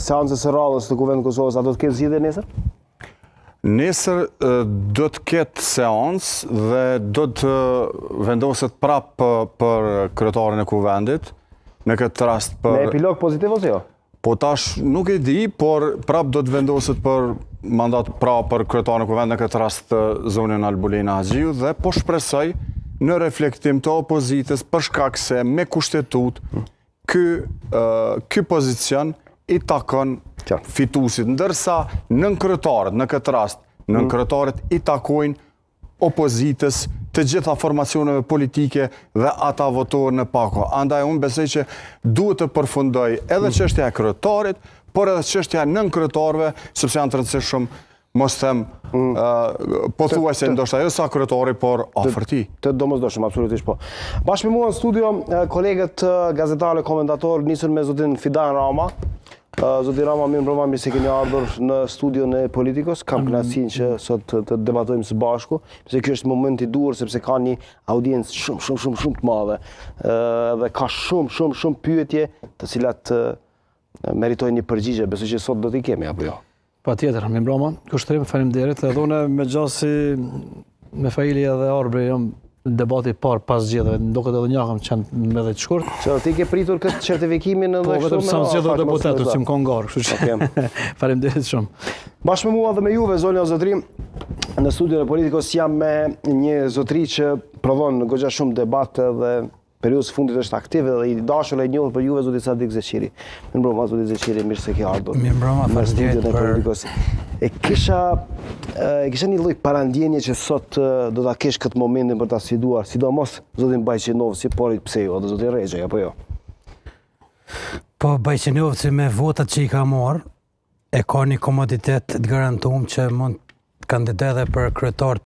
seancës së radhës të Kuvendit të Kosovës, a do të ketë zgjidhje nesër? Nesër do të ketë seancë dhe do të vendoset prapë për kryetarin e Kuvendit, në këtë rast për... Me epilog pozitiv ose jo? Po tash nuk e di, por prapë do të vendoset për mandat pra për kryetarin e Kuvendit në këtë rast zonjën Albulena Haxhiu dhe po shpresoj në reflektim të opozitës për shkak se me kushtetutë ky ky pozicion i takon fituesit, ndërsa nënkryetarët në këtë rast, mm. nënkryetarët i takojnë opozitës, të gjitha formacioneve politike dhe ata votohen në pako. Andaj unë besoj që duhet të përfundojë edhe mm. çështja e kryetarit, por edhe çështja e nënkryetarëve, sepse janë të rëndësishëm mos them mm. pothuajse ndoshta jo sa kryetari, por afër tij. Të domosdoshëm, absolutisht po. Bashkë me mua në studio, kolegët gazetarë, komentatorë, nisur me zotin Fidan Rama. Zoti Rama, mirëmbrëma, mirë se keni ardhur në studion e Politikos. Kam mm. kënaqësinë që sot të debatojmë së bashku, sepse ky është momenti i duhur sepse ka një audiencë shumë shumë shumë shumë të madhe. Dhe ka shumë shumë shumë pyetje të cilat meritojnë një përgjigje, besoj që sot do t'i kemi apo jo. Patjetër, mirëmbrëma, Kushtrim, faleminderit. Edhe unë me gjasë si Mefaili edhe Arbri jam debati i parë pas zgjedhjeve, më duket edhe një kam qenë me 10 shkurt. Që ti ke pritur këtë certifikimin edhe po, kështu? Po, vetëm sa më zgjedhur deputetët, që më konë garë, kështu që. Okay. Faleminderit shumë. Bashkë me mua dhe me juve, zonja zotërinj, në studion e Politikos jam me një zotëri që prodhon goxha shumë debat dhe periudhës së fundit është aktiv dhe i dashur e i njohur për juve zoti Sadik Zeqiri. Mirëmbrëma zoti Zeqiri, mirë se ke ardhur. Mirëmbrëma, faleminderit për Politikos. E kisha e kisha një lloj parandjenje që sot do ta kesh këtë momentin për ta sfiduar, sidomos zotin Bajqinovci, por pse jo, edhe zotin Rexhaj apo jo. Po Bajqinovci me votat që i ka marrë, e ka një komoditet të garantum që mund të kandidojë edhe për kryetar.